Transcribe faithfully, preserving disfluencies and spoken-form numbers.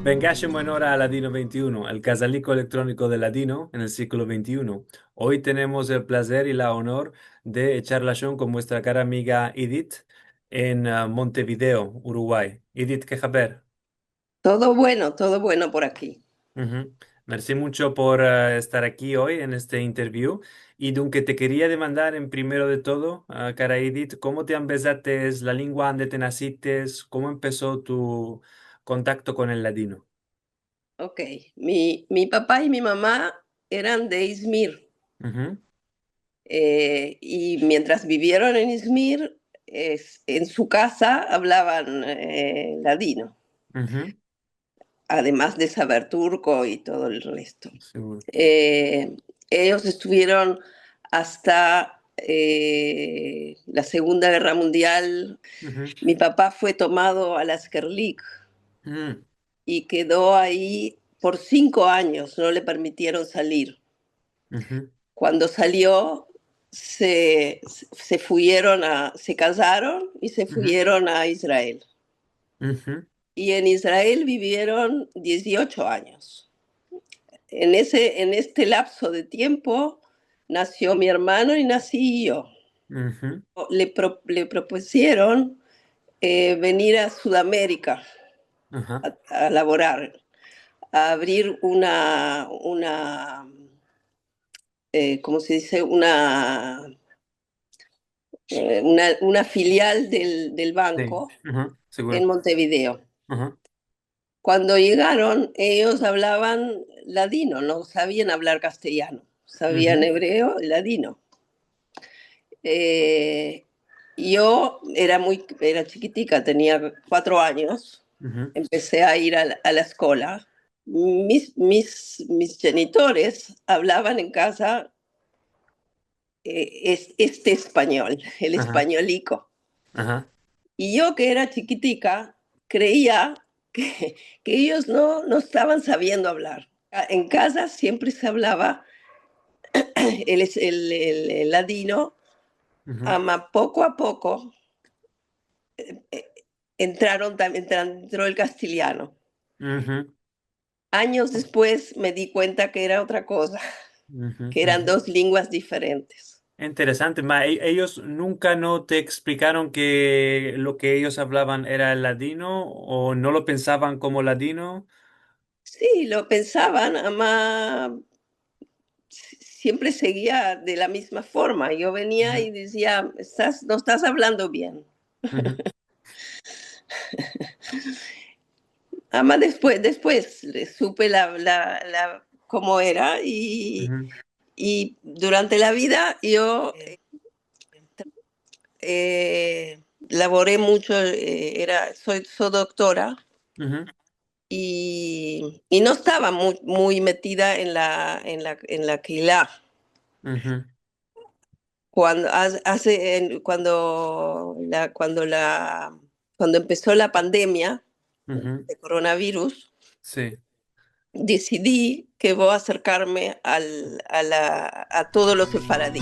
Vengash en buen ora a Ladino vente i uno, el kazaliko elektroniko de ladino en el siglo vente i uno. Oy tenemos el plazer i la onor de echar lashon kon muestra kara amiga Idit en, ah, Montevideo, Uruguay. Idit, ke haber? Todo bueno, todo bueno por aki. Uhu. Mersi muncho por, ah, estar aki oy en este interview. I dunke te keria demandar en primero de todo, ah, kara Idit, komo te ambezates, la lengua ande te nasites, komo empeso tu kontakto kon el ladino? Ok, mi, mi papa i mi mama eran de Izmir. Uhu. Eh, i mientras bivieron en Izmir, es, en su kaza avlavan, eh, ladino, ademas de saver turko i todo el resto. Siguro. Eh, eyos estuvieron asta, eh, la Segunda Gerra Mundial. Uhu. Mi papa fue tomado al askerlik. Mm. I kedo ayi por sinko anyos, no le permitieron salir. Uhu. Kuando salio, se, se fueron a, se kazaron i se, uhu, fueron a Israel. Uhu. I en Israel bivieron dieziocho anyos. En ese, en este lapso de tiempo, nasio mi ermano i nasi yo. Uhu. Le pro-, le propusieron, eh, venir a Sudamerika, aha, a, a lavorar, a avrir una, una, eh, komo se dize? Una, eh, una, una filial del, del, si, banko, aha, siguro, en Montevideo. Aha. Kuando yegaron, eyos avlavan ladino, no savian avlar kastelyano. Savian, uhu, ebreo i ladino. Eh, yo era muy, era chikitika, tenia kuatro anyos. Uhu. Empesi a ir a la, a la eskola. Mis, mis, mis jenitores avlavan en kaza, eh, es-, este espanyol, el, aha, espanyoliko. Aha. I yo, ke era chikitika, kreia ke, ke eyos no, no estavan saviendo avlar. A, en kaza siempre se avlava el es-, el, el, el ladino, uhu, ama poko a poko, eh, eh, entraron tam-, entran-, entro el kastelyano. Uhu. Anyos despues me di kuenta ke era otra koza, uhu, ke eran, uhu, dos lenguas diferentes. Interesante. Ma, e-, eyos nunka no te eksplikaron ke lo ke eyos avlavan era el ladino o no lo pensavan komo ladino? Si, lo pensavan, ama si-, siempre seguia de la mizma forma. Yo venia, uhu, i dizia: "Estas, no estas avlando bien". Uhu. Ama despues, despues le supe la, la, la, komo era, i, uhu, i durante la vida yo, eh, eh, lavore muncho, eh, era, so, so doktora, uhu, i, i no estava muy, muy metida en la, en la, en la kehila. Uhu. Kuando, az-, aze, en, kuando la, kuando la, kuando empeso la pandemia, uhu, de koronavirus, si, desidi ke vo a aserkarme al, a la, a todos los sefaradi.